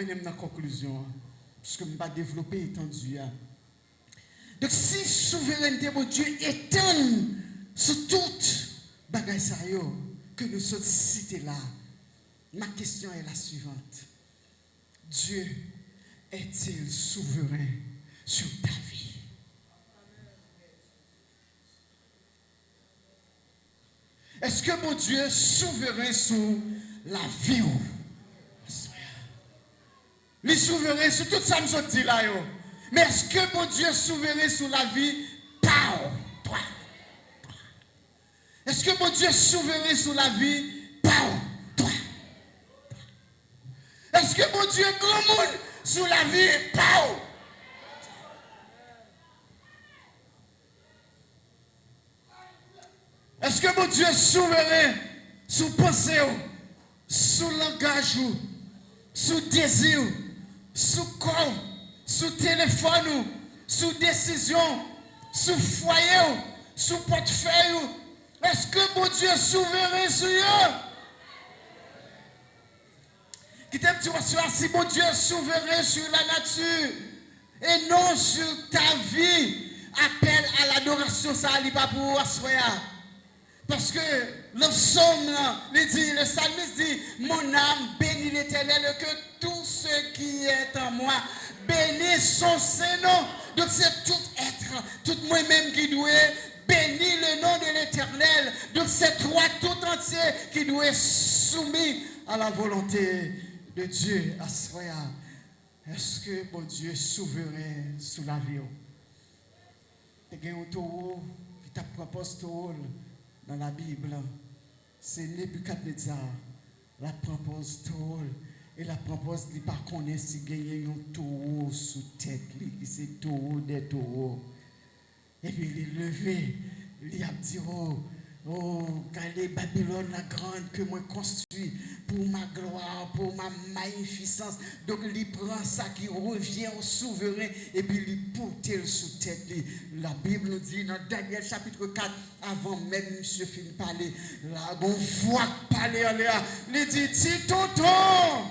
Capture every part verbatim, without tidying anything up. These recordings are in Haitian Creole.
mennen m nan konklizyon an, paske m pa devlope etandi a. Donk, si souverènte Bondye etann sou tout bagay sa yo ke nou sot site la, ma question est la suivante. Dieu est-il souverain sur ta vie? Èske Bondye souveren sou lavi w? Li souveren sou tout sa m sot di la yo. Men èske Bondye souveren sou lavi pa w? Èske Bondye souveren sou lavi pa w? Èske Bondye granmoun sou lavi pa w? Èske Bondye souveren sou panse w, sou langaj ou, sou dezi w, sou kò w, sou telefòn ou, sou desizyon w, sou fwaye w, sou pòtfèy ou? Èske Bondye souveren sou yo? Kite m di w aswè a, si Bondye souveren sur la nature et non sur ta vie, apèl a ladorasyon sa a, li pa pou ou aswè a. Paske nan sòm nan, li di, le salmis di, mon âme bénit l'Éternel et que tout ce qui est en moi bénisse son saint nom. Donk, se tout èt, tout mwen menm ki dwe béni le nom de l'Éternel. Donk, se twa tout antye ki dwe soumi a la volonte de Dye aswè a. Èske Bondye souveren sou lavi w? Te gen yon towo ki t ap pran pòz towo l nan Labib. Se Nebikadnetza l ap pran pòz towo l. E l ap pran pòz, li pa konnen si genyen yon towo sou tèt li, ki se towo dè towo. Epi li leve, li ap di, o, o, gade Babylone la grande ke mwen konstwi pour ma gloire, pour ma magnificence. Donk, li pran sa ki revyen o souveren, epi li pote l sou tèt li. Labib nou di nan Danyèl chapit kat, avan menm misye fin pale, la gon vwa k pale anlè a. Li di, ti tonton,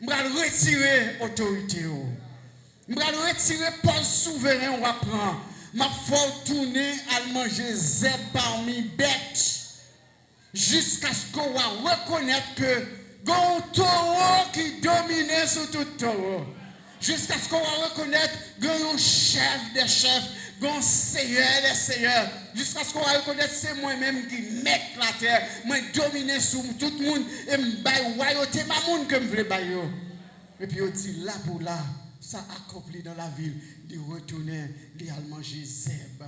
m pral retire otorite w. M pral retire pòz souveren w ap pran. M ap fè w tounen al manje zèb pami bèt, jiskaske w a rekonèt ke gen yon towo ki domine sou tout towo. Jiskaske w a rekonèt gen yon chèf dè chèf, gen yon seyè dè seyè. Jiskaske w a rekonèt se mwen menm ki mèt latè. Mwen domine sou tout moun e m bay wayote m a moun ke m vle bay yo. Epi yo di, la pou la, sa akonpli nan lavi l. Li retounen, li al manje zèb.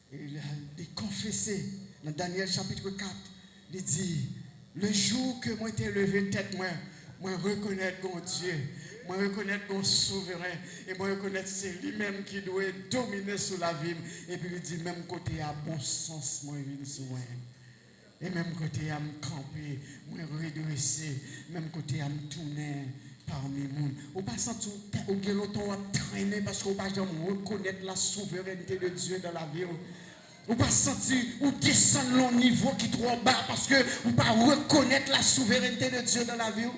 E li, li konfese nan Danyèl chapit kat, li di, le jou ke mwen te leve tèt mwen, mwen rekonèt gon Dye, mwen rekonèt gon souveren, e mwen rekonèt se li menm ki dwe domine sou lavi m. Epi li di, menm kote a, bon sans mwen vin sou mwen. E menm kote a m kanpe, mwen redrese, menm kote a m tounen pami moun. Ou pa santi w, ou gen lontan w ap trennen paske w pa janm rekonèt la souveraineté de Dieu dans la vie w? Ou pa santi ou desann nan yon nivo ki twò ba paske ou pa rekonèt la souveraineté de Dieu dans la vie w?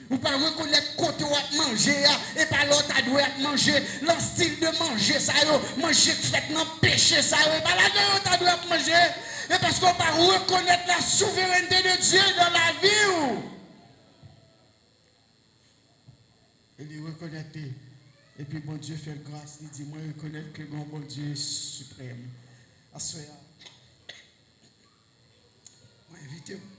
Ou pa rekonèt kote w ap manje a, e pa la w ta dwe ap manje, lan stil de manje sa yo, manje k fèt nan peche sa yo, e pa ladan yo ta dwe ap manje, e paske w pa rekonèt la souveraineté de Dieu dans la vie w. E li rekonèt li, epi Bondye fè l gras, li di, mwen rekonèt ke gen yon Bondye siprèm. Aswè a, mwen envite w.